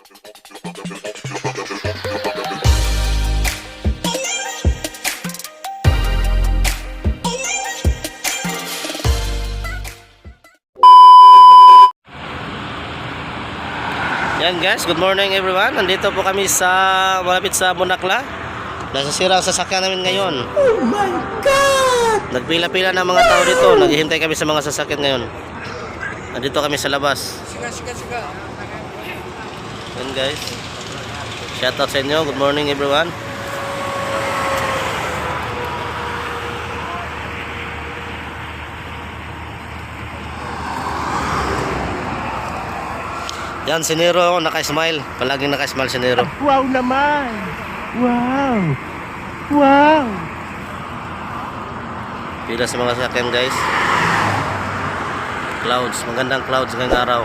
Yan guys, good morning everyone. Nandito po kami sa malapit sa Bonakla. Nasasira ang sasakyan namin ngayon. Oh my God! Nagpila-pila na mga tao dito. Naghihintay kami sa mga sasakyan ngayon. Nandito kami sa labas. Siga. Yan guys. Shout out sa inyo. Good morning everyone. Yan si Nero, naka-smile. Palaging naka-smile si Nero. Wow naman! Wow! Pila sa mga sasakyan guys. Clouds, magandang clouds ngayong araw.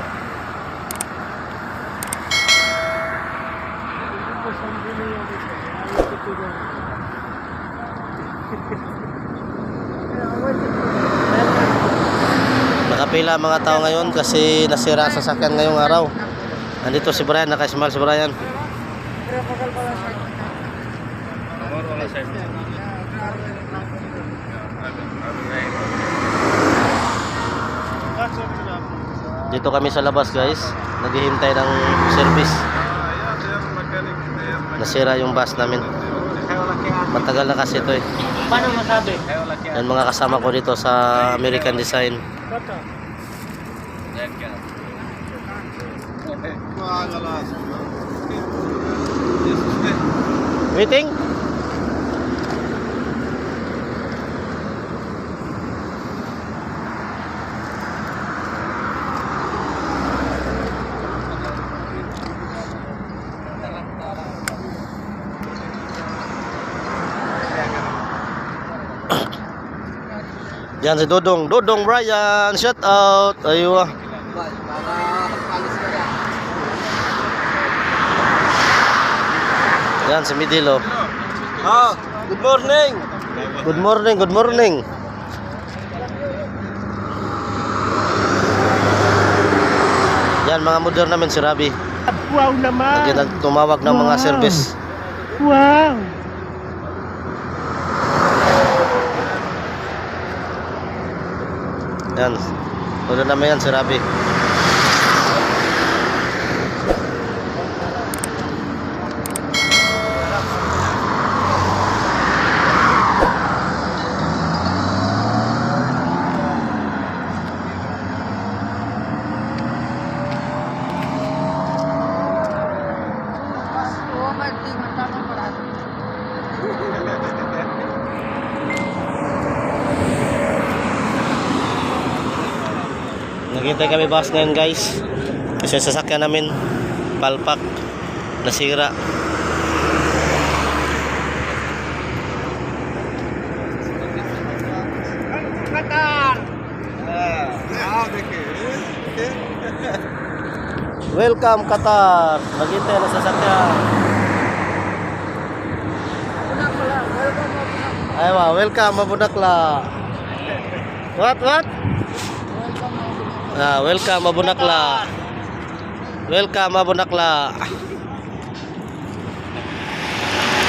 Nakapila mga tao ngayon kasi nasira ang sasakyan ngayong araw. Nandito si Brian, naka-smile si Brian. Dito kami sa labas guys, naghihintay ng service. Nasira yung bus namin. Matagal na kasi ito eh. Paano masabi? Yan mga kasama ko dito sa American Design. Meeting? Yan si Dodong Brian, shout out. Ayun. Yan si Midilo. Good morning! Good morning. Yan mga model namin si Rabi. Wow naman! Lagi nagtumawag ng mga service. Wow! Yan. Model namin yan si Rabi. Naghintay kami bus ngayon guys. Kasi yung sasakyan namin palpak, nasira. Qatar! Welcome Qatar. Naghintay na sasakyan. Aywa, welcome Mabunakla. What? Welcome Mabunakla. Welcome Mabunakla.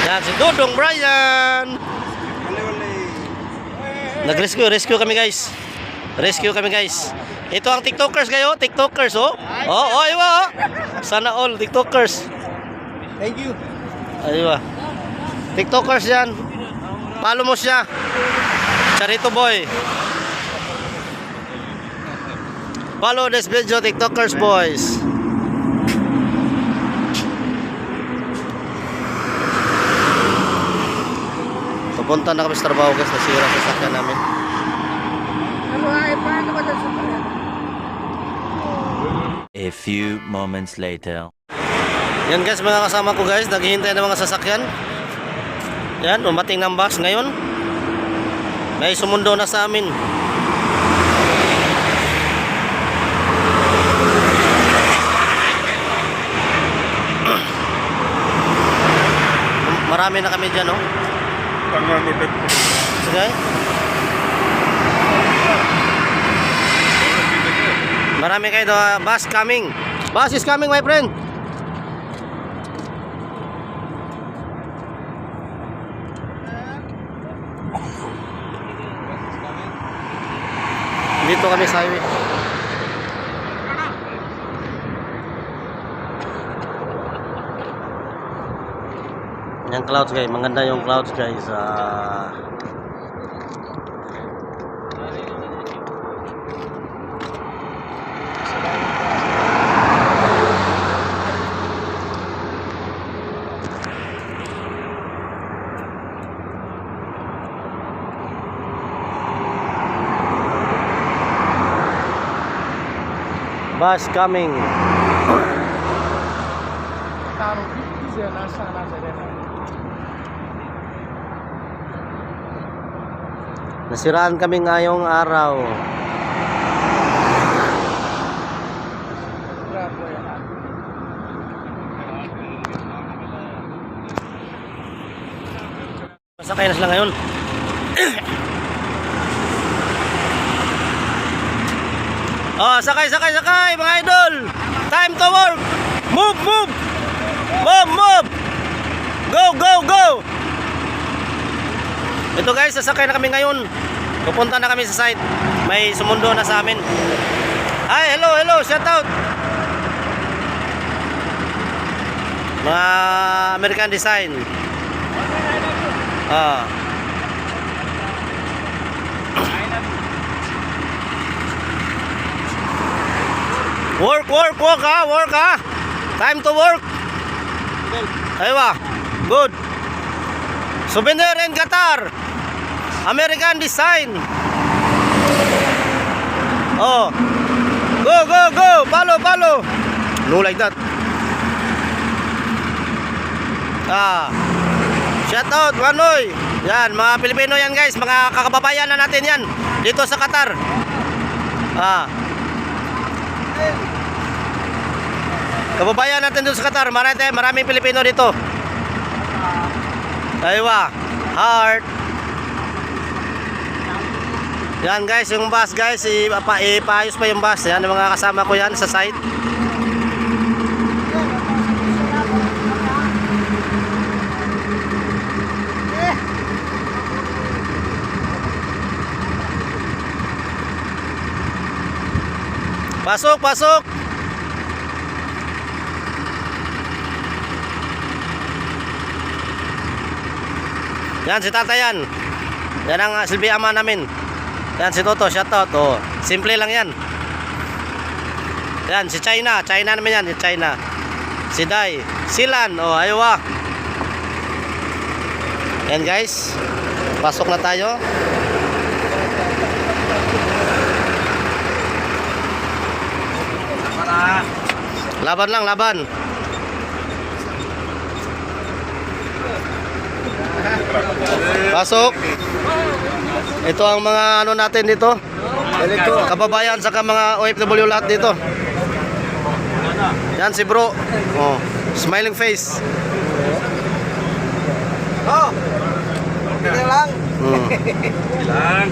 Yan si Dodong Brian. Rescue kami guys. Ito ang TikTokers kayo, TikTokers oh. Aywa oh. Sana all TikTokers. Thank you. Aywa. TikTokers yan. Follow mo siya. Charito boy. Follow this video, TikTokers boys. Pupunta na kami sa trabaho guys, nasira sa sasakyan namin. A few moments later. Yan guys, mga kasama ko guys, naghihintay ng mga sasakyan. Yan, umating ng bus ngayon. May sumundo na sa amin. Marami na kami dyan, no? Sige. Marami kayo doon. Bus coming. Bus is coming, my friend. Dito kami sa highway. Yung clouds guys, maganda yung clouds guys. Bus coming. Taruh di sana saya. Nasiraan kami ngayong araw. Berapa ya? Masakay na sila ngayon. Oh, sakay mga idol. Time to work. Move. Go. Ito guys, sasakay na kami ngayon. Pupunta na kami sa site. May sumundo na sa amin. Hi, hello, shout out. Mga American design. Work ha. Time to work. Aywa. Good. Souvenir in Qatar. American design. Oh. Go. Follow. No like that. Shout out Manoy. Yan, mga Pilipino yan guys, mga kakababayan na natin yan dito sa Qatar. Kababayan natin dito sa Qatar, maraming Pilipino dito. Aywa, heart. Yan guys, yung bus guys, ipaayos pa yung bus. Yan, yung mga kasama ko yan sa site. Pasok. Yan si Tata yan. Yan ang silbi ama namin. Yan si Toto, shout out. Oh, simple lang yan. Yan si China naman yan, si China. Si Dai, Silan, oh, aywa. Yan guys. Pasok na tayo. Laban. Pasok. Ito ang mga ano natin dito. Kababayan saka mga OFW lahat dito. Yan si bro. Oh, smiling face. Oh. Lang. Lang.